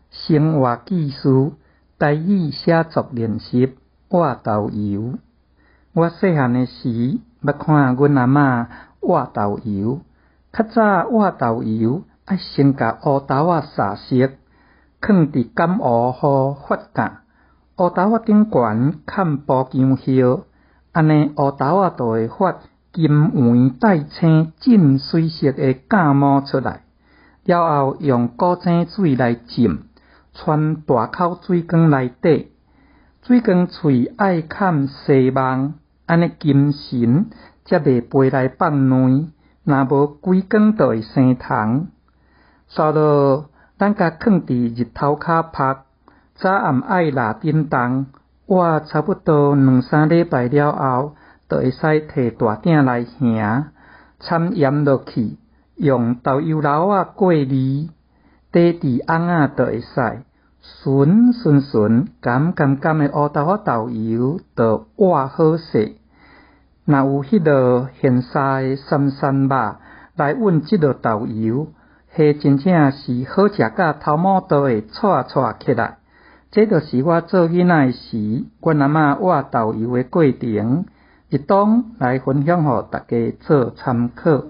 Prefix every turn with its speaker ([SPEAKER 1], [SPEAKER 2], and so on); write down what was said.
[SPEAKER 1] 生活記事，台語寫作練習，挖豆油。我細漢的時，捌看阮阿嬤挖豆油。較早挖豆油愛先共烏豆仔煠熟，囥佇甘湖予發酵。烏豆仔頂懸崁蒲薑葉，按呢烏豆仔就會發金黃帶青真媠色的酵母出來。了後用古井水來浸，躥大口水缸內底，水缸喙愛崁紗網，按呢金蟳才袂飛來放卵，若無規缸就會生蟲。煞落咱共囥佇日頭跤曝，早暗愛抐振動，挖差不多兩三禮拜了後，就會使提大鼎來燃，摻鹽落去，用豆油篓仔過濾，底佇甕仔就會使。純純純甘甘甘的烏豆仔豆油就挖好勢。若有彼號現殺的三餐肉來塭這號豆油，彼真正是好食甲頭毛都會掣掣起來。這就是我做囡仔時，阮阿嬤挖豆油的過程，一同來分享予大家做參考。